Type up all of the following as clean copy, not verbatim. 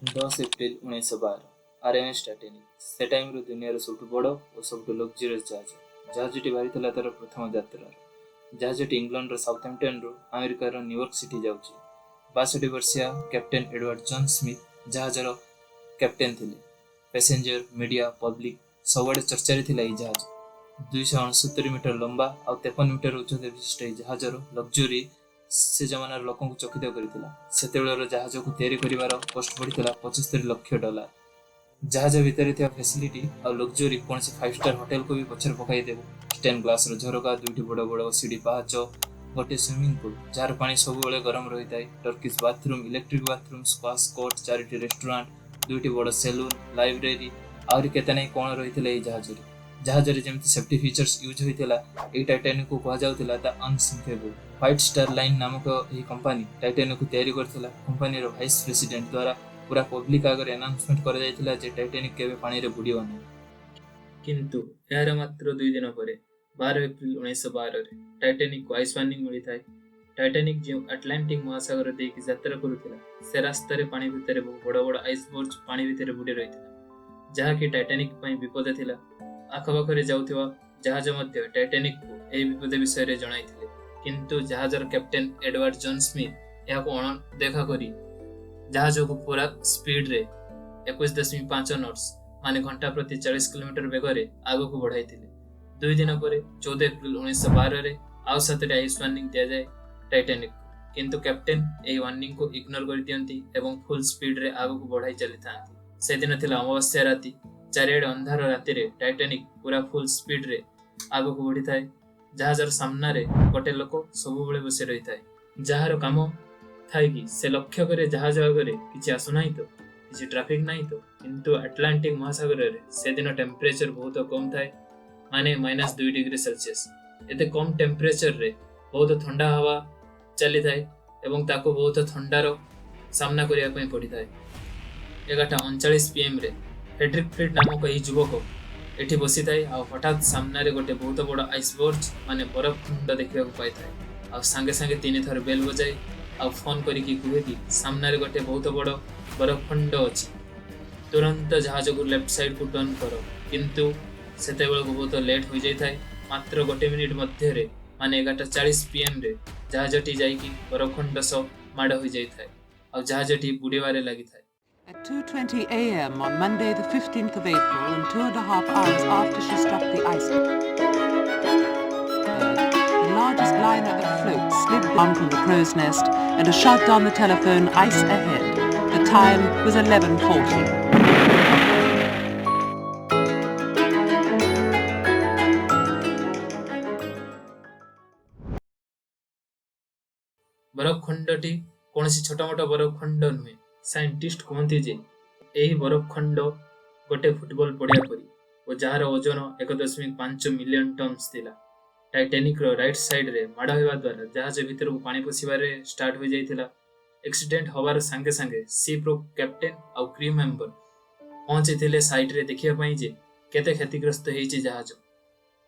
10 April 1912, RMS Titanic, ସେ ଟାଇମ୍ର ଦୁନିଆର ସବୁଠୁ ବଡ଼ ଓ ସବୁଠୁ ଲକ୍ଜରିୟସ୍ ଜାହାଜ। ଜାହାଜଟି ବାହାରିଥିଲା ତାର ପ୍ରଥମ ଯାତ୍ରାରେ। ଜାହାଜଟି ଇଂଲଣ୍ଡର ସାଉଥହ୍ୟାମ୍ପଟନରୁ ଆମେରିକାର ନ୍ୟୁୟର୍କ ସିଟି ଯାଉଛି। 62 ବର୍ଷୀୟ କ୍ୟାପ୍ଟେନ୍ ଏଡୱାର୍ଡ ଜନ୍ ସ୍ମିଥ୍ ଜାହାଜର କ୍ୟାପ୍ଟେନ୍ ଥିଲେ। ପ୍ୟାସେଞ୍ଜର, ମିଡ଼ିଆ, ପବ୍ଲିକ ସବୁଆଡ଼େ ଚର୍ଚ୍ଚାରେ ଥିଲା ଏହି ଜାହାଜ। 269 ମିଟର ଲମ୍ବା ଆଉ 53 ମିଟର ଉଚ୍ଚତା ବିଶିଷ୍ଟ ଏହି ଜାହାଜର ଲକ୍ଜୁରୀ ସେ ଜମାନାର ଲୋକଙ୍କୁ ଚକିତ କରିଥିଲା। ସେତେବେଳର ଜାହାଜକୁ ତିଆରି କରିବାର କଷ୍ଟ ପଡ଼ିଥିଲା 75 ଲକ୍ଷ ଡଲାର। ଜାହାଜ ଭିତରେ ଥିବା ଫେସିଲିଟି ଆଉ ଲକ୍ଜୁରୀ କୌଣସି ଫାଇଭ୍ ଷ୍ଟାର ହୋଟେଲକୁ ବି ପଛରେ ପକାଇଦେବ। ଷ୍ଟେନ୍ ଗ୍ଲାସର ଝରକା, ଦୁଇଟି ବଡ଼ ବଡ଼ ସିଡ଼ି ପାହାଚ, ଗୋଟିଏ ସୁଇମିଂ ପୁଲ୍ ଯାହାର ପାଣି ସବୁବେଳେ ଗରମ ରହିଥାଏ, Turkish bathroom, electric bathroom, squash court, ଚାରିଟି ରେଷ୍ଟୁରାଣ୍ଟ, ଦୁଇଟି ବଡ଼ ସେଲୁନ୍, ଲାଇବ୍ରେରୀ, ଆହୁରି କେତେ ନାହିଁ କ'ଣ ରହିଥିଲା ଏହି ଜାହାଜରେ। ଜାହାଜରେ ଯେମିତି ସେଫ୍ଟି ଫିଚର୍ସ ୟୁଜ୍ ହୋଇଥିଲା, ଏହି ଟାଇଟାନିକକୁ କୁହାଯାଉଥିଲା ଦ ଅନସିଙ୍କେବୁଲ୍। ହ୍ୱାଇଟ୍ ଷ୍ଟାର ଲାଇନ୍ ନାମକ ଏହି କମ୍ପାନୀ ଟାଇଟାନିକକୁ ତିଆରି କରିଥିଲା। କମ୍ପାନୀର ଭାଇସ୍ ପ୍ରେସିଡେଣ୍ଟ ଦ୍ୱାରା ପୁରା ପବ୍ଲିକ ଆଗରେ ଆନାଉନ୍ସମେଣ୍ଟ କରାଯାଇଥିଲା ଯେ ଟାଇଟାନିକ କେବେ ପାଣିରେ ବୁଡ଼ିବ ନାହିଁ। କିନ୍ତୁ ଏହାର ମାତ୍ର 2 ଦିନ ପରେ 12 ଏପ୍ରିଲ 1912ରେ ଟାଇଟାନିକକୁ ଆଇସ୍ ୱାର୍ଣ୍ଣିଂ ମିଳିଥାଏ। ଟାଇଟାନିକ ଯେଉଁ ଆଟଲାଣ୍ଟିକ ମହାସାଗର ଦେଇକି ଯାତ୍ରା କରୁଥିଲା, ସେ ରାସ୍ତାରେ ପାଣି ଭିତରେ ବହୁ ବଡ଼ ବଡ଼ ଆଇସବର୍ଗ ପାଣି ଭିତରେ ବୁଡ଼ି ରହିଥିଲା, ଯାହାକି ଟାଇଟାନିକ ପାଇଁ ବିପଦ ଥିଲା। ଆଖପାଖରେ ଯାଉଥିବା ଜାହାଜ ମଧ୍ୟ ଟାଇଟାନିକକୁ ଏହି ବିପଦ ବିଷୟରେ ଜଣାଇଥିଲେ। କିନ୍ତୁ ଜାହାଜର କ୍ୟାପ୍ଟେନ୍ ଏଡୱାର୍ଡ ଜନ୍ ସ୍ମିଥ୍ ଏହାକୁ ଅଣଦେଖା କରି ଜାହାଜକୁ ପୁରା ସ୍ପିଡରେ 21.5 ନଟ୍ସ, ମାନେ ଘଣ୍ଟା ପ୍ରତି 40 କିଲୋମିଟର ବେଗରେ ଆଗକୁ ବଢ଼ାଇଥିଲେ। 2 ଦିନ ପରେ 14 ଏପ୍ରିଲ 1912ରେ ଆଉ ସାତଟି ଆଇସ୍ ୱାର୍ଣ୍ଣିଂ ଦିଆଯାଏ ଟାଇଟାନିକକୁ। କିନ୍ତୁ କ୍ୟାପ୍ଟେନ୍ ଏହି ୱାର୍ଣ୍ଣିଂକୁ ଇଗ୍ନୋର କରିଦିଅନ୍ତି ଏବଂ ଫୁଲ୍ ସ୍ପିଡରେ ଆଗକୁ ବଢ଼ାଇ ଚାଲିଥାନ୍ତି। ସେଦିନ ଥିଲା ଅମାବାସ୍ୟା ରାତି। ଚାରିଆଡ଼େ ଅନ୍ଧାର ରାତିରେ ଟାଇଟାନିକ ପୁରା ଫୁଲ୍ ସ୍ପିଡରେ ଆଗକୁ ବଢ଼ିଥାଏ। ଜାହାଜର ସାମ୍ନାରେ ଗୋଟେ ଲୋକ ସବୁବେଳେ ବସି ରହିଥାଏ, ଯାହାର କାମ ଥାଏ କି ସେ ଲକ୍ଷ୍ୟ କରେ ଜାହାଜ ଆଗରେ କିଛି ଆସୁନାହିଁ ତ, କିଛି ଟ୍ରାଫିକ ନାହିଁ ତ। କିନ୍ତୁ ଆଟଲାଣ୍ଟିକ ମହାସାଗରରେ ସେଦିନ ଟେମ୍ପରେଚର ବହୁତ କମ୍ ଥାଏ, ମାନେ -2 ଡିଗ୍ରୀ ସେଲସିୟସ। ଏତେ କମ୍ ଟେମ୍ପରେଚରରେ ବହୁତ ଥଣ୍ଡା ହାୱା ଚାଲିଥାଏ ଏବଂ ତାକୁ ବହୁତ ଥଣ୍ଡାର ସାମ୍ନା କରିବା ପାଇଁ ପଡ଼ିଥାଏ। 11:39 ପିଏମ୍ରେ ଫ୍ରେଡରିକ୍ ଫ୍ଲିଟ୍ ନାମକ ଏହି ଯୁବକ ଏଠି ବସିଥାଏ ଆଉ ହଠାତ୍ ସାମ୍ନାରେ ଗୋଟେ ବହୁତ ବଡ଼ ଆଇସବର୍ଗ, ମାନେ ବରଫ ଖଣ୍ଡ ଦେଖିବାକୁ ପାଇଥାଏ। ଆଉ ସାଙ୍ଗେ ସାଙ୍ଗେ ତିନି ଥର ବେଲ୍ ବଜାଏ ଆଉ ଫୋନ୍ କରିକି କୁହେ କି ସାମ୍ନାରେ ଗୋଟେ ବହୁତ ବଡ଼ ବରଫ ଖଣ୍ଡ ଅଛି, ତୁରନ୍ତ ଜାହାଜକୁ ଲେଫ୍ଟ ସାଇଡ୍କୁ ଟର୍ନ କର। କିନ୍ତୁ ସେତେବେଳକୁ ବହୁତ ଲେଟ୍ ହୋଇଯାଇଥାଏ। ମାତ୍ର ଗୋଟେ ମିନିଟ୍ ମଧ୍ୟରେ, ମାନେ 11:40 ପିଏମ୍ରେ ଜାହାଜଟି ଯାଇକି ବରଫ ଖଣ୍ଡ ସହ ମାଡ଼ ହୋଇଯାଇଥାଏ ଆଉ ଜାହାଜଟି ବୁଡ଼ିବାରେ ଲାଗିଥାଏ। At 2:20 a.m. on Monday, the 15th of April, and 2.5 hours after she struck the iceberg, the largest liner afloat slid down from the crow's nest and a shout down the telephone, "Ice ahead." The time was 11:40. ବରଫ ଖଣ୍ଡଟି କୌଣସି ଛୋଟମୋଟ ବରଫ ଖଣ୍ଡ ନୁହେଁ। Scientist କୁହନ୍ତି ଯେ ଏହି ବରଫ ଖଣ୍ଡ ଗୋଟେ ଫୁଟବଲ ପଡ଼ିଆ ପରି ଓ ଯାହାର ଓଜନ 1.5 ମିଲିୟନ ଟନ୍ସ ଥିଲା। ଟାଇଟାନିକର ରାଇଟ୍ ସାଇଡ୍ରେ ମାଡ଼ ହେବା ଦ୍ୱାରା ଜାହାଜ ଭିତରକୁ ପାଣି ପଶିବାରେ ଷ୍ଟାର୍ଟ ହୋଇଯାଇଥିଲା। ଆକ୍ସିଡେଣ୍ଟ ହବାର ସାଙ୍ଗେ ସାଙ୍ଗେ ସିପ୍ର କ୍ୟାପ୍ଟେନ୍ ଆଉ କ୍ରି ମେମ୍ବର ପହଞ୍ଚିଥିଲେ ସାଇଟ୍ରେ ଦେଖିବା ପାଇଁ ଯେ କେତେ କ୍ଷତିଗ୍ରସ୍ତ ହେଇଛି ଜାହାଜ।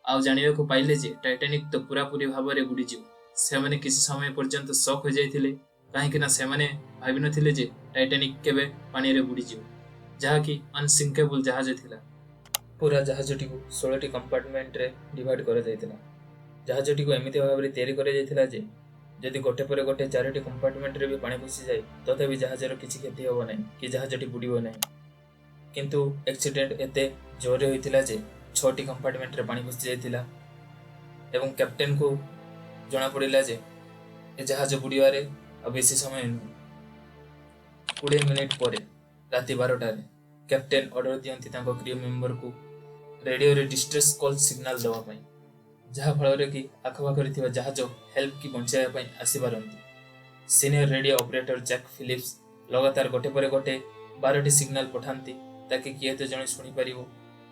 ଆଉ ଜାଣିବାକୁ ପାଇଲେ ଯେ ଟାଇଟାନିକ ତ ପୁରାପୁରି ଭାବରେ ବୁଡ଼ିଯିବ। ସେମାନେ କିଛି ସମୟ ପର୍ଯ୍ୟନ୍ତ ସକ୍ ହୋଇଯାଇଥିଲେ, କାହିଁକି ନା ସେମାନେ ଭାବିନଥିଲେ ଯେ ଟାଇଟାନିକ କେବେ ପାଣିରେ ବୁଡ଼ିଯିବ, ଯାହାକି ଅନସିଙ୍କେବୁଲ ଜାହାଜ ଥିଲା। ପୁରା ଜାହାଜଟିକୁ 16ଟି କମ୍ପାର୍ଟମେଣ୍ଟରେ ଡିଭାଇଡ୍ କରାଯାଇଥିଲା। ଜାହାଜଟିକୁ ଏମିତି ଭାବରେ ତିଆରି କରାଯାଇଥିଲା ଯେ ଯଦି ଗୋଟେ ପରେ ଗୋଟେ ଚାରୋଟି କମ୍ପାର୍ଟମେଣ୍ଟରେ ବି ପାଣି ପଶିଯାଏ, ତଥାପି ଜାହାଜର କିଛି କ୍ଷତି ହେବ ନାହିଁ କି ଜାହାଜଟି ବୁଡ଼ିବ ନାହିଁ। କିନ୍ତୁ ଆକ୍ସିଡେଣ୍ଟ ଏତେ ଜୋରରେ ହୋଇଥିଲା ଯେ ଛଅଟି କମ୍ପାର୍ଟମେଣ୍ଟରେ ପାଣି ପଶିଯାଇଥିଲା ଏବଂ କ୍ୟାପ୍ଟେନକୁ ଜଣାପଡ଼ିଲା ଯେ ଏ ଜାହାଜ ବୁଡ଼ିବାରେ ଆଉ ବେଶୀ ସମୟ ନୁହେଁ। 20 ମିନିଟ୍ ପରେ ରାତି 12ଟାରେ କ୍ୟାପ୍ଟେନ୍ ଅର୍ଡର ଦିଅନ୍ତି ତାଙ୍କ କ୍ରିଉ ମେମ୍ବରକୁ ରେଡ଼ିଓରେ ଡିଷ୍ଟ୍ରେସ୍ କଲ୍ ସିଗ୍ନାଲ ଦେବା ପାଇଁ, ଯାହାଫଳରେ କି ଆଖପାଖରେ ଥିବା ଜାହାଜ ହେଲ୍ପ କି ବଞ୍ଚାଇବା ପାଇଁ ଆସିପାରନ୍ତି। Senior radio operator Jack Phillips ଲଗାତାର ଗୋଟେ ପରେ ଗୋଟେ 12ଟି ସିଗ୍ନାଲ ପଠାନ୍ତି, ତାକି କିଏ ତ ଜଣେ ଶୁଣିପାରିବ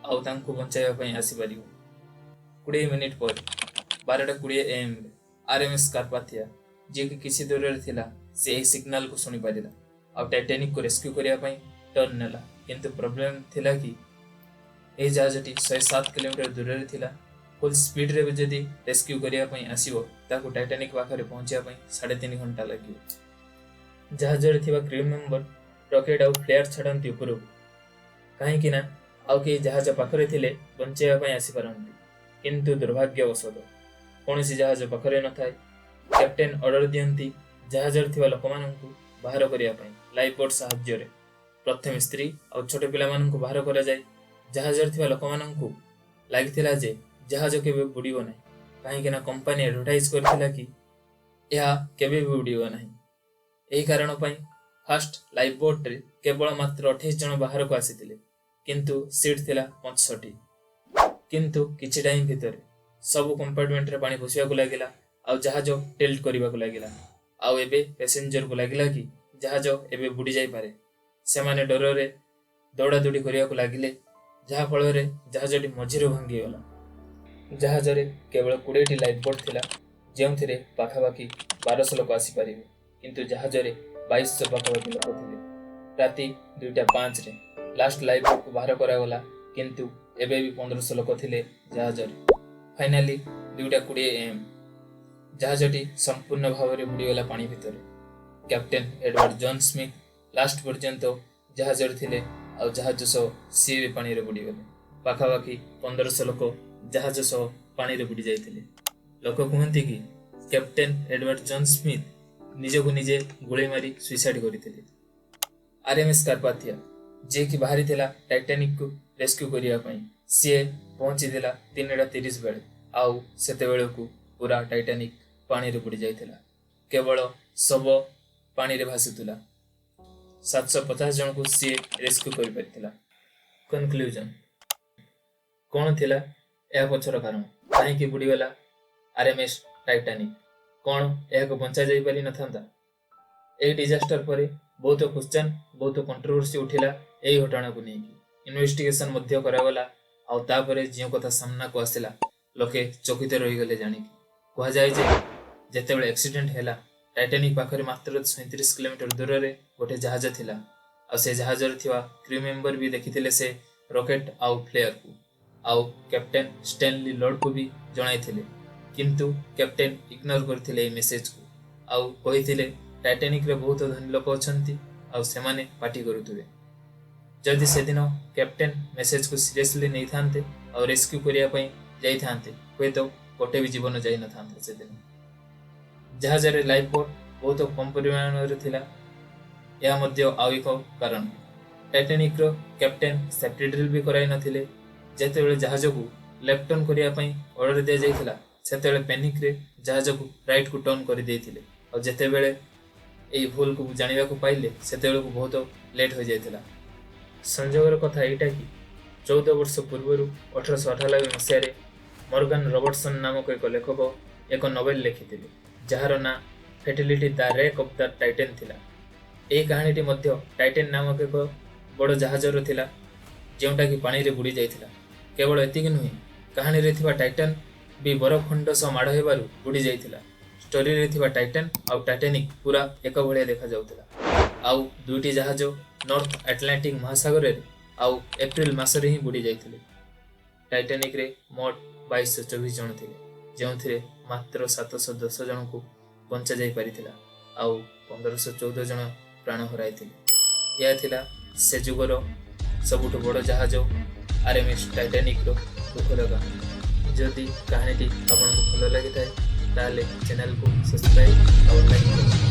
ଆଉ ତାଙ୍କୁ ବଞ୍ଚାଇବା ପାଇଁ ଆସିପାରିବ। 20 ମିନିଟ୍ ପରେ 12:20 ଏଏମ୍ରେ ଆର୍ ଏମ୍ ଏସ୍ କାର୍ପାଥିଆ, ଯିଏକି କିଛି ଦୂରରେ ଥିଲା, ସେ ଏହି ସିଗ୍ନାଲକୁ ଶୁଣିପାରିଲା ଆଉ ଟାଇଟାନିକକୁ ରେସ୍କ୍ୟୁ କରିବା ପାଇଁ ଟର୍ନ ନେଲା। କିନ୍ତୁ ପ୍ରୋବ୍ଲେମ୍ ଥିଲା କି ଏହି ଜାହାଜଟି 107 କିଲୋମିଟର ଦୂରରେ ଥିଲା। ଫୁଲ୍ ସ୍ପିଡରେ ବି ଯଦି ରେସ୍କ୍ୟୁ କରିବା ପାଇଁ ଆସିବ, ତାକୁ ଟାଇଟାନିକ ପାଖରେ ପହଞ୍ଚିବା ପାଇଁ 3.5 ଘଣ୍ଟା ଲାଗିବ। ଜାହାଜରେ ଥିବା କ୍ରିଉ ମେମ୍ବର ରକେଟ୍ ଆଉ ଫ୍ଲେୟାର ଛାଡ଼ନ୍ତି ଉପରକୁ, କାହିଁକି ନା ଆଉ କେହି ଜାହାଜ ପାଖରେ ଥିଲେ ବଞ୍ଚାଇବା ପାଇଁ ଆସିପାରନ୍ତି। କିନ୍ତୁ ଦୁର୍ଭାଗ୍ୟବଶତଃ କୌଣସି ଜାହାଜ ପାଖରେ ନଥାଏ। କ୍ୟାପ୍ଟେନ୍ ଅର୍ଡର ଦିଅନ୍ତି ଜାହାଜରେ ଥିବା ଲୋକମାନଙ୍କୁ ବାହାର କରିବା ପାଇଁ ଲାଇଫ୍ ବୋଟ୍ ସାହାଯ୍ୟରେ। ପ୍ରଥମେ ସ୍ତ୍ରୀ ଆଉ ଛୋଟ ପିଲାମାନଙ୍କୁ ବାହାର କରାଯାଏ। ଜାହାଜରେ ଥିବା ଲୋକମାନଙ୍କୁ ଲାଗିଥିଲା ଯେ ଜାହାଜ କେବେ ବୁଡ଼ିବ ନାହିଁ, କାହିଁକି ନା କମ୍ପାନୀ ଆଡଭର୍ଟାଇଜ କରିଥିଲା କି ଏହା କେବେ ବି ବୁଡ଼ିବ ନାହିଁ। ଏହି କାରଣ ପାଇଁ ଫାଷ୍ଟ ଲାଇଫ୍ ବୋଟ୍ରେ କେବଳ ମାତ୍ର 28 ଜଣ ବାହାରକୁ ଆସିଥିଲେ, କିନ୍ତୁ ସିଟ୍ ଥିଲା 65। କିନ୍ତୁ କିଛି ଟାଇମ୍ ଭିତରେ ସବୁ କମ୍ପାର୍ଟମେଣ୍ଟରେ ପାଣି ପଶିବାକୁ ଲାଗିଲା ଆଉ ଜାହାଜ ଟିଲ୍ଟ କରିବାକୁ ଲାଗିଲା। ଆଉ ଏବେ ପ୍ୟାସେଞ୍ଜରକୁ ଲାଗିଲା କି ଜାହାଜ ଏବେ ବୁଡ଼ି ଯାଇପାରେ। ସେମାନେ ଡରରେ ଦୌଡ଼ାଦୌଡ଼ି କରିବାକୁ ଲାଗିଲେ, ଯାହାଫଳରେ ଜାହାଜଟି ମଝିରୁ ଭାଙ୍ଗିଗଲା। ଜାହାଜରେ କେବଳ 20ଟି ଲାଇଫ୍ ବୋଟ୍ ଥିଲା, ଯେଉଁଥିରେ ପାଖାପାଖି 1200 ଲୋକ ଆସିପାରିବେ, କିନ୍ତୁ ଜାହାଜରେ 2200 ପାଖାପାଖି ଲୋକ ଥିଲେ। ରାତି 2ଟା 5ରେ ଲାଷ୍ଟ ଲାଇଫ୍ ବୋଟ୍କୁ ବାହାର କରାଗଲା, କିନ୍ତୁ ଏବେ ବି 1500 ଲୋକ ଥିଲେ ଜାହାଜରେ। ଫାଇନାଲି 2ଟା 20 ଏଏମ୍ ଜାହାଜଟି ସମ୍ପୂର୍ଣ୍ଣ ଭାବରେ ବୁଡ଼ିଗଲା ପାଣି ଭିତରେ। କ୍ୟାପ୍ଟେନ୍ ଏଡୱାର୍ଡ ଜନ୍ ସ୍ମିଥ୍ ଲାଷ୍ଟ ପର୍ଯ୍ୟନ୍ତ ଜାହାଜରେ ଥିଲେ ଆଉ ଜାହାଜ ସହ ସିଏ ବି ପାଣିରେ ବୁଡ଼ିଗଲେ। ପାଖାପାଖି 1500 ଲୋକ ଜାହାଜ ସହ ପାଣିରେ ବୁଡ଼ି ଯାଇଥିଲେ। ଲୋକ କୁହନ୍ତି କି କ୍ୟାପ୍ଟେନ୍ ଏଡୱାର୍ଡ ଜନ୍ ସ୍ମିଥ୍ ନିଜକୁ ନିଜେ ଗୁଳି ମାରି ସୁଇସାଇଡ୍ କରିଥିଲେ। ଆର୍ଏମ୍ଏସ୍ କାର୍ପାଥିଆ, ଯିଏକି ବାହାରିଥିଲା ଟାଇଟାନିକକୁ ରେସ୍କ୍ୟୁ କରିବା ପାଇଁ, ସିଏ ପହଞ୍ଚିଥିଲା 3ଟା 30 ବେଳେ ଆଉ ସେତେବେଳକୁ ପୁରା ଟାଇଟାନିକ ପାଣିରେ ବୁଡ଼ି ଯାଇଥିଲା। କେବଳ ଶବ ପାଣିରେ ଭାସୁଥିଲା। 750 ଜଣଙ୍କୁ ସିଏ ରେସ୍କ୍ୟୁ କରିପାରିଥିଲା। କନକ୍ଲୁଜନ: କ'ଣ ଥିଲା ଏହା ପଛର କାରଣ? କାହିଁକି ବୁଡ଼ିଗଲା ଆର୍ଏମ୍ଏସ୍ ଟାଇଟାନିକ? କ'ଣ ଏହାକୁ ବଞ୍ଚା ଯାଇପାରିନଥାନ୍ତା? ଏହି ଡିଜାଷ୍ଟର ପରେ ବହୁତ କ୍ୱେଶ୍ଚନ୍, ବହୁତ କଣ୍ଟ୍ରୋଭର୍ସି ଉଠିଲା ଏହି ଘଟଣାକୁ ନେଇକି। ଇନଭେଷ୍ଟିଗେସନ ମଧ୍ୟ କରାଗଲା ଆଉ ତାପରେ ଯେଉଁ କଥା ସାମ୍ନାକୁ ଆସିଲା, ଲୋକେ ଚକିତ ରହିଗଲେ ଜାଣିକି। କୁହାଯାଏ ଯେ ଯେତେବେଳେ ଆକ୍ସିଡେଣ୍ଟ ହେଲା, ଟାଇଟାନିକ ପାଖରେ ମାତ୍ର 37 କିଲୋମିଟର ଦୂରରେ ଗୋଟେ ଜାହାଜ ଥିଲା ଆଉ ସେ ଜାହାଜରେ ଥିବା କ୍ରୁ ମେମ୍ବର ବି ଦେଖିଥିଲେ ସେ ରକେଟ୍ ଆଉ ଫ୍ଲେୟାରକୁ ଆଉ କ୍ୟାପ୍ଟେନ୍ ଷ୍ଟାନଲି ଲର୍ଡକୁ ବି ଜଣାଇଥିଲେ। କିନ୍ତୁ କ୍ୟାପ୍ଟେନ୍ ଇଗ୍ନୋର କରିଥିଲେ ଏହି ମେସେଜକୁ ଆଉ କହିଥିଲେ ଟାଇଟାନିକରେ ବହୁତ ଧନୀ ଲୋକ ଅଛନ୍ତି ଆଉ ସେମାନେ ପାଟି କରୁଥିବେ। ଯଦି ସେଦିନ କ୍ୟାପ୍ଟେନ୍ ମେସେଜକୁ ସିରିୟସଲି ନେଇଥାନ୍ତେ ଆଉ ରେସ୍କ୍ୟୁ କରିବା ପାଇଁ ଯାଇଥାନ୍ତେ, ହୁଏତ ଗୋଟେ ବି ଜୀବନ ଯାଇନଥାନ୍ତା ସେଦିନ। ଜାହାଜରେ ଲାଇଫ୍ ବୋଟ୍ ବହୁତ କମ୍ ପରିମାଣରେ ଥିଲା, ଏହା ମଧ୍ୟ ଆଉ ଏକ କାରଣ। ଟାଇଟାନିକର କ୍ୟାପ୍ଟେନ୍ ସେଫ୍ଟି ଡ୍ରିଲ୍ ବି କରାଇ ନଥିଲେ। ଯେତେବେଳେ ଜାହାଜକୁ ଲେଫ୍ଟ ଟର୍ନ କରିବା ପାଇଁ ଅର୍ଡର ଦିଆଯାଇଥିଲା, ସେତେବେଳେ ପ୍ୟାନିକରେ ଜାହାଜକୁ ରାଇଟକୁ ଟର୍ନ କରିଦେଇଥିଲେ ଆଉ ଯେତେବେଳେ ଏହି ଭୁଲକୁ ଜାଣିବାକୁ ପାଇଲେ, ସେତେବେଳକୁ ବହୁତ ଲେଟ୍ ହୋଇଯାଇଥିଲା। ସଂଯୋଗର କଥା ଏଇଟା କି 14 ବର୍ଷ ପୂର୍ବରୁ 1898 ମସିହାରେ ମର୍ଗାନ ରବର୍ଟସନ୍ ନାମକ ଏକ ଲେଖକ ଏକ ନୋଭେଲ ଲେଖିଥିଲେ, ଯାହାର ନାଁ Fatality: The Wreck of the Titan ଥିଲା। ଏହି କାହାଣୀଟି ମଧ୍ୟ ଟାଇଟେନ୍ ନାମକ ଏକ ବଡ଼ ଜାହାଜର ଥିଲା, ଯେଉଁଟାକି ପାଣିରେ ବୁଡ଼ି ଯାଇଥିଲା। କେବଳ ଏତିକି ନୁହେଁ, କାହାଣୀରେ ଥିବା ଟାଇଟାନ୍ ବି ବରଫ ଖଣ୍ଡ ସହ ମାଡ଼ ହେବାରୁ ବୁଡ଼ି ଯାଇଥିଲା। ଷ୍ଟୋରିରେ ଥିବା ଟାଇଟାନ୍ ଆଉ ଟାଇଟାନିକ୍ ପୁରା ଏକ ଭଳିଆ ଦେଖାଯାଉଥିଲା ଆଉ ଦୁଇଟି ଜାହାଜ ନର୍ଥ ଆଟଲାଣ୍ଟିକ୍ ମହାସାଗରରେ ଆଉ ଏପ୍ରିଲ ମାସରେ ହିଁ ବୁଡ଼ି ଯାଇଥିଲେ। ଟାଇଟାନିକରେ ମୋଟ 2224 ଜଣ ଥିଲେ, ଯେଉଁଥିରେ ମାତ୍ର 710 ଜଣଙ୍କୁ ବଞ୍ଚା ଯାଇପାରିଥିଲା ଆଉ 1514 ଜଣ ପ୍ରାଣ ହରାଇଥିଲେ। ଏହା ଥିଲା ସେ ଯୁଗର ସବୁଠୁ ବଡ଼ ଜାହାଜ ଆର୍ଏମ୍ଏସ୍ ଟାଇଟାନିକର ଦୁଃଖଦ କାହାଣୀ। ଯଦି କାହାଣୀଟି ଆପଣଙ୍କୁ ଭଲ ଲାଗିଥାଏ, ତାହେଲେ ଚ୍ୟାନେଲକୁ ସବସ୍କ୍ରାଇବ୍ ଆଉ ଲାଇକ୍ କରନ୍ତୁ।